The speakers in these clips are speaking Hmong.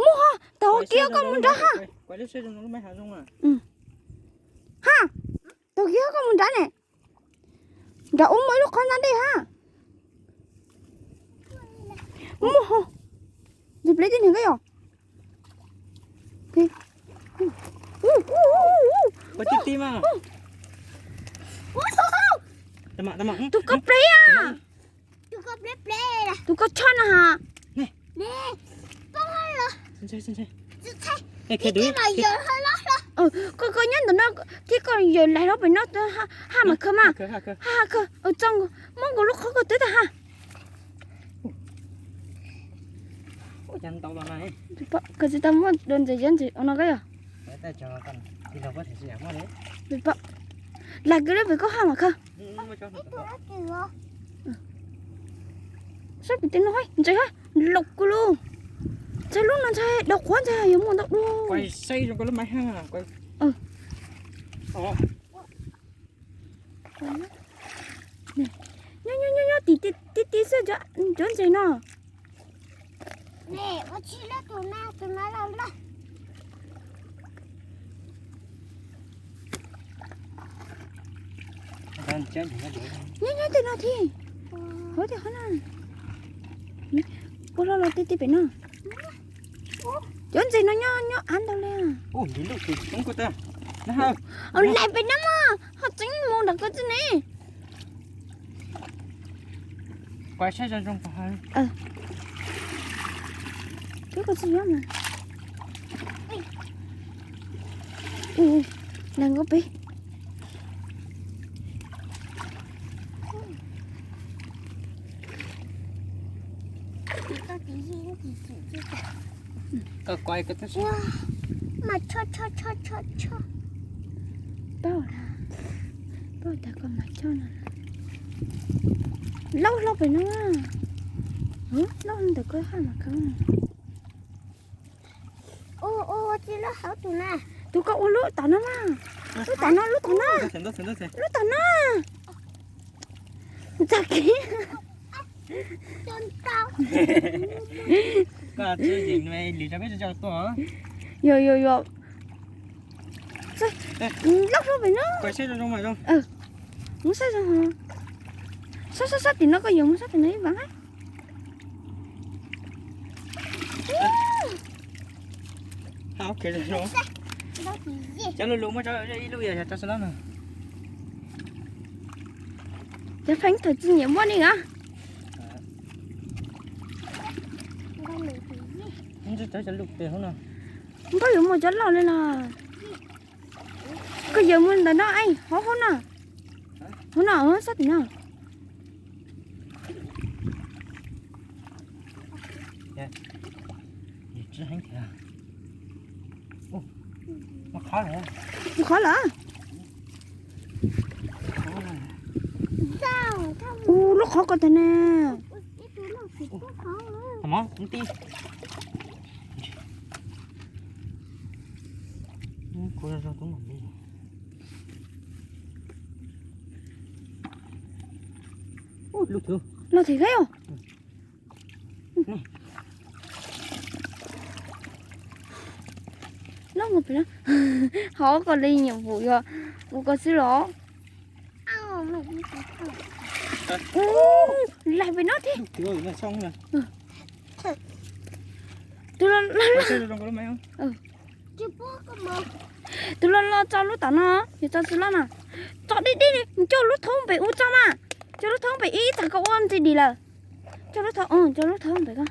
Muaj, tau kiag koj mus nrad ha. Ha, tau kiag koj mus nrad ne. Nrad ub muaj ib lub qhov ntxa dej ha. Muaj, ntxig pleb tib neeg koj yog. Tus koj pleb a. Tus koj choj na ha. Koj, koj nyob ntawm no thiab koj yawm laig hlob pem no ha mas khaws mas. Ha, ha khaws, tso, muab nkaus lub qhov koj twb tag ha. Koj tsis tau muab dua ntses yob ntses no koj yog. Lag kawg li pem koj ha mas khaws. Saib pem tej no ntses ha, laus kawg li. Ntshai lub no ntshai dau qhuav ntshai yuav muaj ntau dua. Nyob nyob nyob tim ti ti xwb cov ntses no. Nyob nyob tej no thiab. Hov tej qhov no. Puas hlob los tej tej pem no. Cov ntses no nyob nyob av ntau li. Laig pem no mas ho tseev mus nram ko txij ne. Twb ko txij yob mas. Lag nkauj peb. Mas choj choj choj choj choj. Paub, paub tas koj mas choj no. Laub hlob pem no. Laub ntawm koj haj mas khaws. Tus koj ua lub tom no mas. Lub tom no, lub tom no. Lub tom no. Ntxag kiag. Yog yog yog. Laub hlob pem no. Mus saib zoo. Sab sab sab tim no koj yuav mus sab tim no ib vas. Cov lus lus muab ib lub yog cov xwb na. Cov pheej thaum tsis nyiam muaj ni a. Nkauj yuav muaj cov loj li los. Koj yuav muaj ntawm no, hauv hauv no. Hauv no, sab tim no. Qhov lawm. Ua lub qhov ko tag ne. Los them thiab. Los mus pem no. Hov koj li nyiam vum yog ua koj xwb los. Laig pem no thiab. Tus los, tus los los tso lub tom no, yog tso tsis los no. Tso dib dib li, coj lub thoob pem ub tso mas. Coj lub thoob pem ib, ib tsam koj ua ntxiv dim lawm. Coj lub thoob, coj lub thoob pem ko.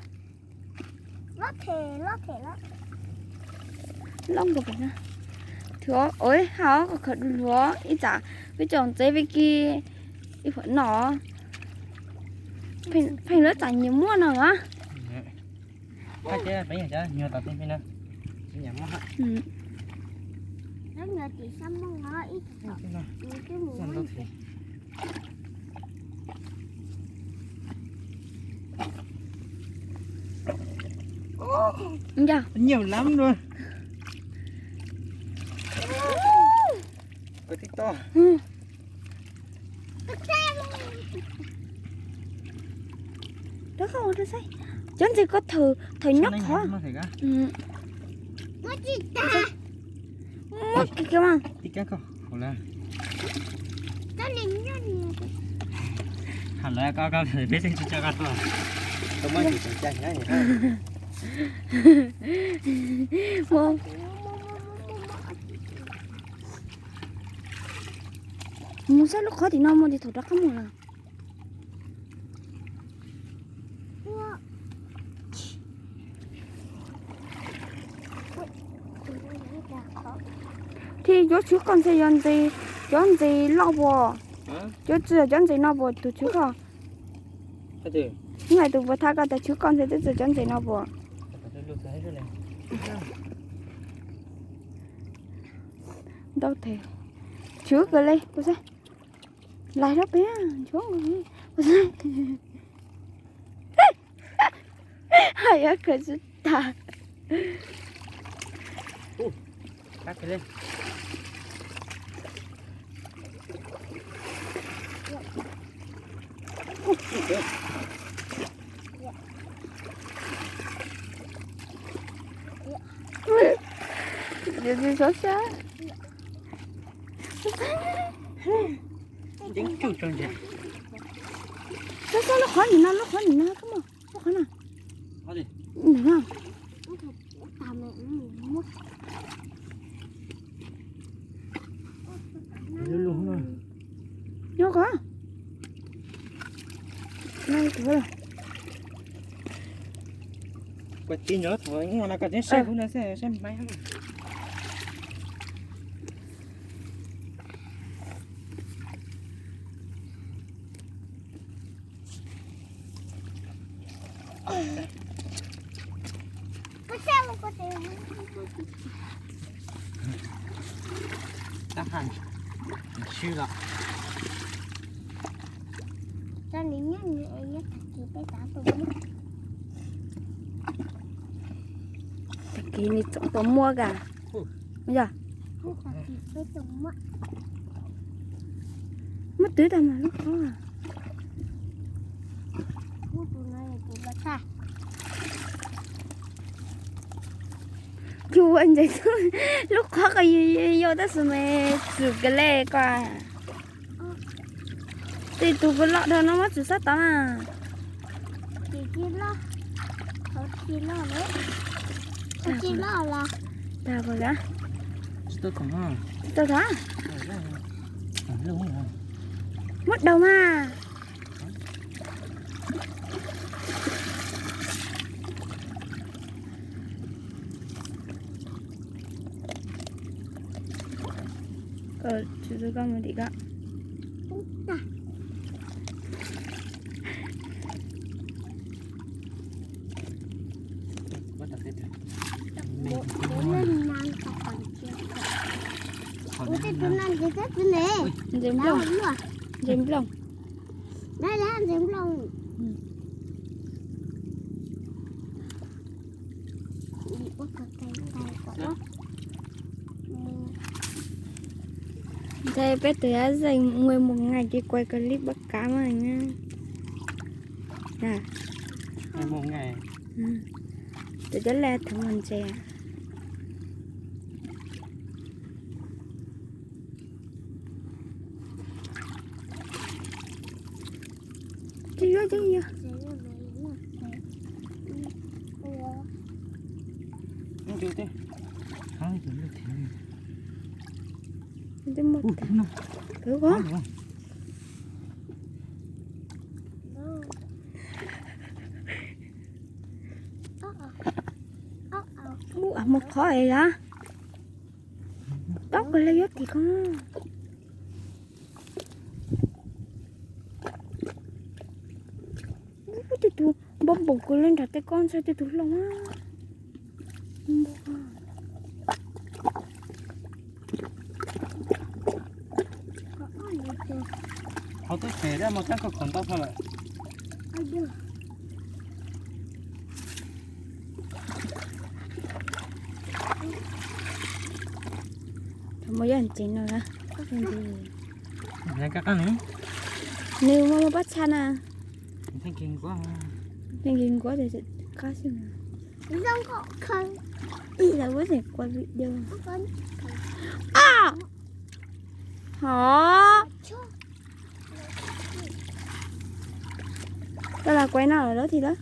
Los nkaus pem no. Thuav, ha, koj khaws du lug ib tsam peb tso ntxeev peb kib ib huam no. Pheej lawv tsam nyiam muaj no a. Nhiều lắm luôn. Có TikTok. Rov qab ua rau saib. Cov ntses ko thaum, thaum nyob qhov. Muab kiag kiag mas. Mus saib lub qhov tim no mus ces thaum rov qab mus lawm. Thiab cov tswv koj ntxhe yog ntxes, cov ntxes loj puas? Cov txawm cov ntxes no puas tus tswv koj? Hais tus puas thaj koj tas tswv koj ntxhe twb txawm cov ntxes no puas? Ntau tes. Tswv kawg li, kuv xav lais rau pem, nchuav. Hais yuav khaws tsis tas. Xyov xyov, lub qhov nim no, lub qhov nim no, lub qhov no. Nyob ko. Kuv tig nyob thaum no koj tseem saib kuv no xwb, saib maiv. Tab haj swb los. Tag kis nws tseem tau muab kas. Yog muab twv tag mas lub qhov. Tsuas ua ntses lub qhov ko yau tab sis mas txwm kawg li ko. Tej tus puas loj dhau no muab txwm sab tod na. Tag puas kav? Tsis tau kav. Muab daus mas. Tsis tau koj mus tim ko. Ntses nplooj. Ntses nplooj. Nthe peb tus yab zeej mus mus ngai ces kuai kawg li pab kav mas na. Tus cov laj thov mus ntses. Tsis yuav tsis yuav. Twb muaj tas. Ub, mus qhov es yog. Tob kawg li yuav tim ko. Ub, tej tus npau npaum kawg li nram tej ko ntshai tej tus hlob mas. Qhov twb phem dab mas tab koj khom ntau tag lawm. Thaum mus yog ntses no na. Nws mus mus pab tshaj na. Theej kiag kuv. Nkees nkuav ces qab xwb. Ib lawv muab tseem qua video. A, ho, koj los quay no lawm lawm thiab lawm.